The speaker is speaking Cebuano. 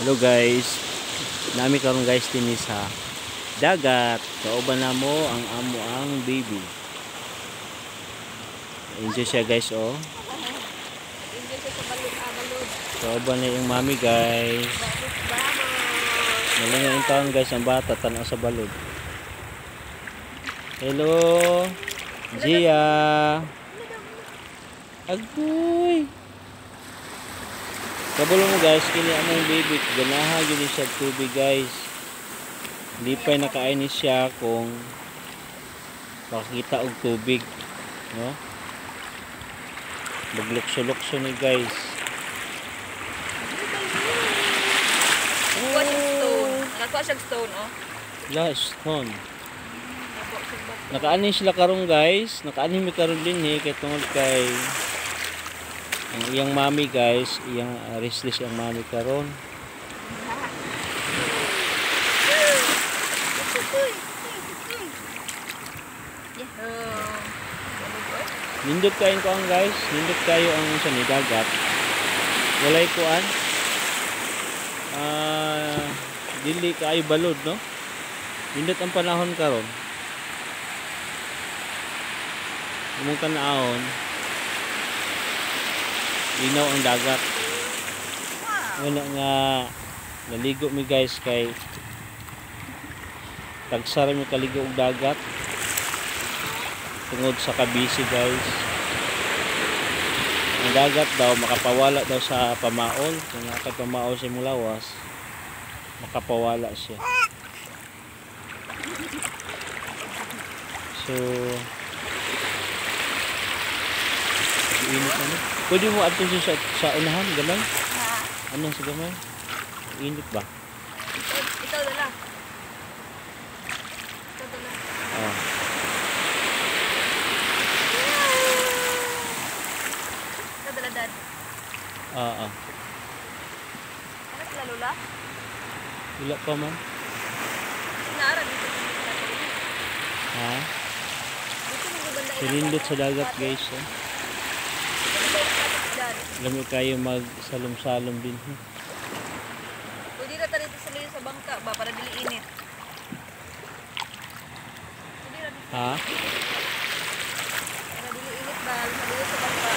Hello guys. Nami karon guys dinhi sa dagat. Kauban namo ang amo ang baby. Enjoy siya guys, oh. Enjoy siya sa balod, balod. Kauban na yung mami guys. Vamos, vamos. Malinga yung taon guys ang bata tan-aw sa balod. Hello. Gia. Agoy. Kabalo mo guys, kini among baby ganahan gyud ni siya og tubig guys. Lipay na kaay ni siya kung makakita og tubig, no? Maglukso-lukso ni guys. Kuha siya stone. Nakakuha siya stone, oh. La stone. Nakakuha siya bato. Nakaani sila karon guys, nakaani mi karon dinhi kay tungod kay ang iyang mami guys, iyang restless ang mami karon. Yahoo! Nindot kayo ko ang guys, nindot kayo ang sa ni dagat. Walay kuan. Dili kaayo balod, no? Nindot ang panahon karon. Imong tan-awon, linaw ang dagat. Wala nga naligo mi guys kay tagsara mi kaligo og dagat tungod sa kabisi guys. Ang dagat daw makapawala daw sa pamaol. Kung nakapamaol sa imong lawas, makapawala siya. So init na, no? Pwede mo adto siya sa unahan gamay? Ha? Ano sa gamay? Init ba? Ito dala. Ito dala. Oh. Ito dala, Dad. Ah, ah. Ano sila, Lola? Wala pa man. Naara dito sa mga. Ha? Dito mo banda. Sinindot sa dagat guys. Eh. Dad. Lami kayo magsalom-salom din. Eh. Pwede na tayo dito sa luyo sa bangka ba para dili init. Pwede na dito. Ha? Para dili init ba sa luyo sa bangka.